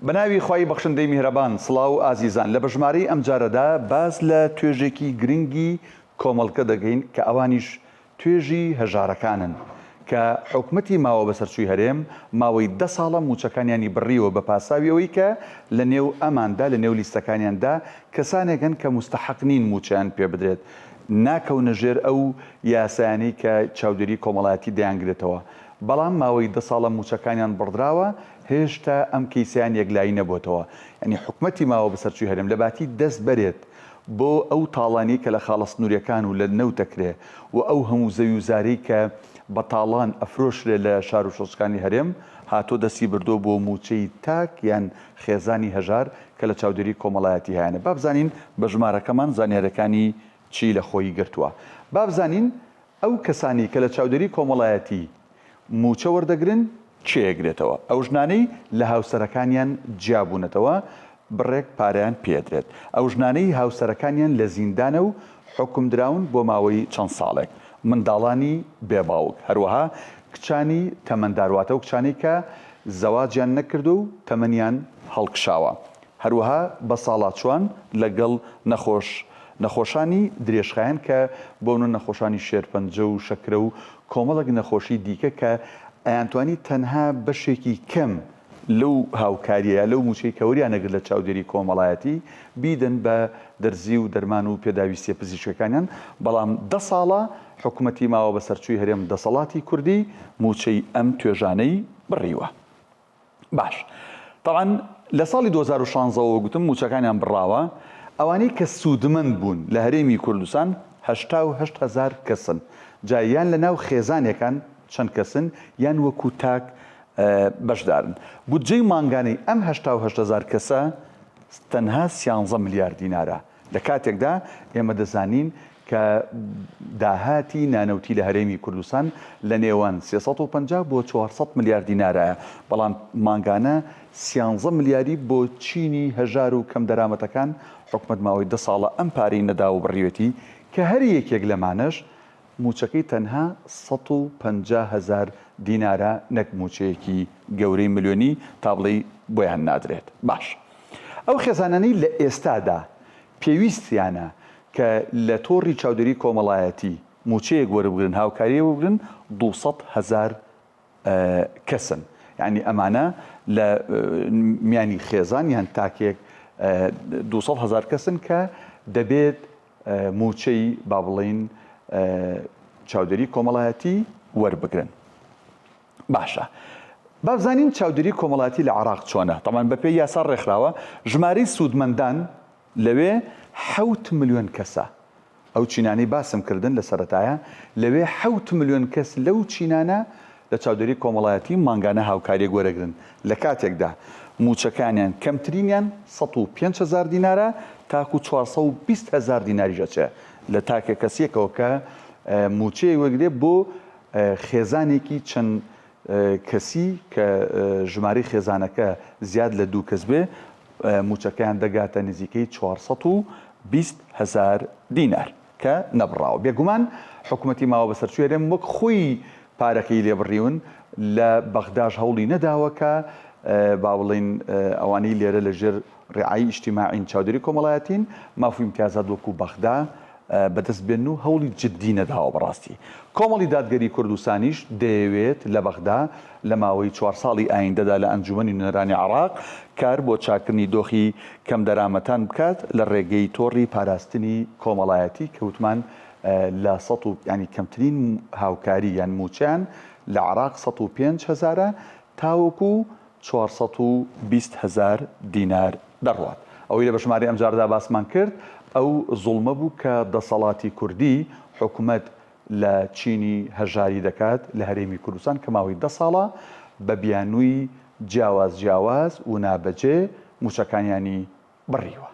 بەناوی خوای بەخشندەی میهرەبان سڵاو ئازیزان لە بەژمارەی ئەمجارەدا باس لە توێژێکی گرنگی کۆمەڵگە دەکەین کە ئەوانیش توێژی هەژارەکانن کە حکومەتی ماوە بەسەرچووی هەرێم ماوەی دە ساڵە مووچەکانیانی بڕیوە بە پاساوی ئەوەی کە لە نێو ئەماندا لە نێو لیستەکانیاندا کەسانێک هەن کە موستەحەق نین مووچەیان پێ بدرێت ناکەونە ژێر ئەو یاسایانەی کە چاودێری کۆمەڵایەتی دەیانگرێتەوە بەڵام ماوەی دە ساڵە مووچەکانیان بڕدراوە هێشتا ئەم کەیسەیان یەکلایی نەبۆتەوە یانی حکومەتی ماوە بەسەرچووی هەرێم لە باتی دەست بەرێت بۆ ئەو تاڵانیەی کە لە خاڵە سنوریەکان و لە نەوت ئەکرێ و ئەو هەموو زەوی و زارەی کە بە تاڵان ئەفرۆشرێ لە شار و شۆچکانی هەرێم هاتۆ دەستی بردۆ بۆ مووچەی تاک یان خێزانی هەژار کە لە چاودێری کۆمەڵایەتی هەیانە با بزانین بە ژمارەکەمان زانیاریەکانی چی لە خۆی گرتووە با بزانین ئەو کەسانەی کە لە چاودێری کۆمەڵایەتی مووچە وەردەگرن کێ ئەگرێتەوە؟ ئەو ژنانەی لە هاوسەرەکانیان جیابوونەتەوە بڕێک پارەیان پێدرێت. ئەو ژنانەی هاوسەرەکانیان لە زیندانە و حوکمدراون بۆ ماوەی چەند ساڵێک. منداڵانی بێ باوک. هەروەها کچانی تەمەندار واتە ئەو کچانەی کە زەواجیان نەکردووە و تەمەنیان هەڵکشاوە. هەروەها بەساڵاچوان لەگەڵ نەخۆش نەخۆشانی درێژخایەن کە بۆنە نەخۆشانی شێرپەنجە و شەکرە و کۆمەڵێک نەخۆشی دیکە کە ئەیانتوانی تەنها بەشێکی کەم لەو هاوکاریە یا لەو موچەی کە وەریان ئەگرت لە چاودێری کۆمەڵایەتی بیدەن بە دەرزی و دەرمان و پێداویستیە پزیشکەکانیان بەڵام دە ساڵە حکومەتی ماوە بەسەرچووی هەرێم دەسەڵاتی کوردی موچەی ئەم توێژانەی بڕیوە. باش تەبعەن لە ساڵی 2016 وە گوتم موچەکانیان بڕاوە ئەوانەی کە سوودمەند بوون لە هەرێمی کوردستان 88 هەزار کەسن جا یان لە ناو خێزانێکان چەند کەسن یان وەکو تاک بەشدارن بودجەی مانگانەی ئەم 88 هەزار کەسە تەنها 13 ملیار دینارە لە کاتێکدا ئێمە دەزانین کە داهاتی نانەوتی لە هەرێمی کوردستان لە نێوان 350 بۆ 400 ملیار دینارایە، بەڵام مانگانە سیانزە ملیاری بۆ چینی هەژار و کەمدەرامەتەکان حکومەت ماوەی دە ساڵە ئەم پارەی نەداوە و بڕیوێتی کە هەر یەکێک لەمانەش مووچەکەی تەنها 150 هەزار دینارە نەک مووچەیەکی گەورەی ملیۆنی تا بڵێی بۆیان نادرێت. باش ئەو خێزانانەی لە ئێستادا پێویستیانە کە لە تۆڕی چاودێری کۆمەڵایەتی مووچەیەک وەربگرن، هاوکارییەک وەربگرن، 200 هەزار کەسن. یانی ئەمانە لە میانی خێزان یان تاکێک 200 هەزار کەسن کە دەبێت مووچەی با بڵێین چاودێری کۆمەڵایەتی وەربگرن. باشە با بزانین چاودێری کۆمەڵایەتی لە عێراق چۆنە؟ تەبعەن بەپێی یاسا ڕێکخراوە ژمارەی سوودمەندان لەوێ حەوت ملیۆن کەسە. ئەو چینانەی باسم کردن لە سەرەتایە لەوێ حەوت ملیۆن کەس لەو چینانە لە چاودێری کۆمەڵایەتی مانگانە هاوکاریەک وەرەگرن لە کاتێکدا مووچەکانیان کەمترینیان 105 هەزار دینارە تاکو 420 هەزار دیناریش ئەچێ لە تاکە کەسیەکەوە کە مووچەیەک وەرگرێ بۆ خێزانێکی چەند کەسی کە ژمارەی خێزانەکە زیاد لە دوو کەس بێ مووچەکەیان دەگاتە نزیکەی 420 هەزار دینار کە نەبڕاوە. بێگومان حکومەتی ماوە بەسەرچووی هەرێم وەک خۆی پارەکەی لێ بڕیون، لە بەغداش هەوڵی نەداوە کە با بڵێین ئەوانەی لێرە لە ژێر ڕیعای ئیجتیماعین چاودێری کۆمەڵایەتین ماف و ئیمتیازات وەکو بەغدا بەدەست بێنن و هەوڵی جدی نەداوە بەڕاستی کۆمەڵی دادگەری کوردستانیش دەیەوێت لە بەغدا لە ماوەی چوار ساڵی ئایندەدا لە ئەنجومەنی نوێنەرانی عێراق کار بۆ چاککردنی دۆخی کەمدەرامەتان بکات لە ڕێگەی تۆڕی پاراستنی کۆمەڵایەتی کە وتمان لە سەد و یانی کەمترین هاوکاری یان مووچەیان لە عێراق 105 هەزارە تاوەکو 420 هەزار دینار دەڕوات. ئەوەی لە بەشماری ئەمجارەدا باسمان کرد ئەو زوڵمە بوو کە دەسەڵاتی کوردی، حکومەت، لە چینی هەژاری دەکات لە هەرێمی کوردستان کە ماوەی دە ساڵە بە بیانووی جیاواز جیاواز و نابەجێ مووچەکانیانی بڕیوە.